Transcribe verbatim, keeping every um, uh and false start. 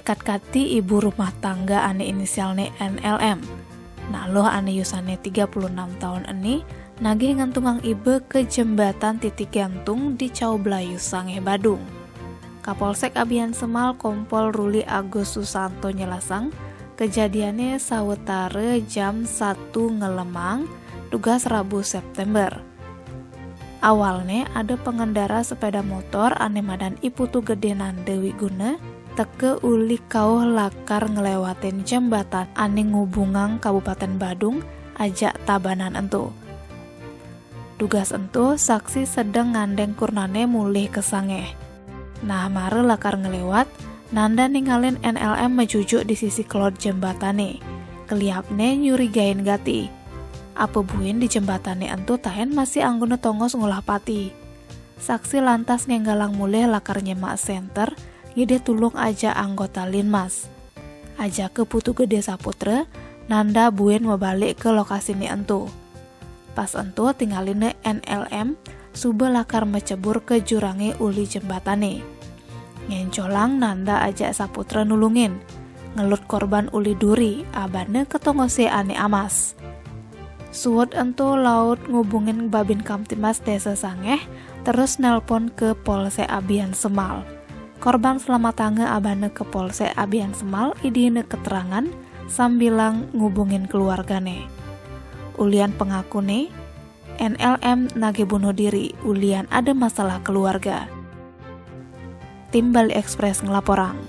Katkati ibu rumah tangga ane inisialne N L M, naluh ane yusanne tiga puluh enam taun eni, nagih ngantungang iba ka jembatan titik gantung di Cau Blayu Sangeh, Badung. Kapolsek Abiansemal Kompol Ruli Agus Susanto nyelasang, kejadianne sawatara jam satu ngelemang, dugas Rabu September. Awalne ada pengendara sepeda motor ane madan I Putu Gede Nanda Wiguna teka uli kauh lakar nglewatin jembatan ane ngubungang Kabupaten Badung ajak Tabanan ento. Dugas ento, saksi sedeng ngandeng kurnane mulih ka Sangeh. Nah, mara lakar nglewat, Nanda ningalin N L M majujuk di sisi kelod jembatane. Keliapne nyurigain gati. Apa buin di jembatane ento taen masih anggona tongos ngolah pati. Saksi lantas ngenggalang mulih lakar nyemak senter, ngidih tulung ajak anggota Linmas. Ajaka Putu Gede Saputra, Nanda buin mabalik ka lokasine ento. Pas ento tingalina N L M suba lakar macebur ka jurange uli jembatane. Ngencolang Nanda ajak Saputra nulungin, ngelut korban uli duri abana ka tongose ane amas. Suud ento laut ngubungin Babin Kamtibmas Desa Sangeh, terus nelpon ka Polsek Abiansemal. Korban selametanga abana ka Polsek Abiansemal, idihina keterangan sambilang ngubungin keluargane. Ulian pangakune, N L M nagih bunuh diri ulian ada masalah keluarga. Tim Bali Express nglaporang.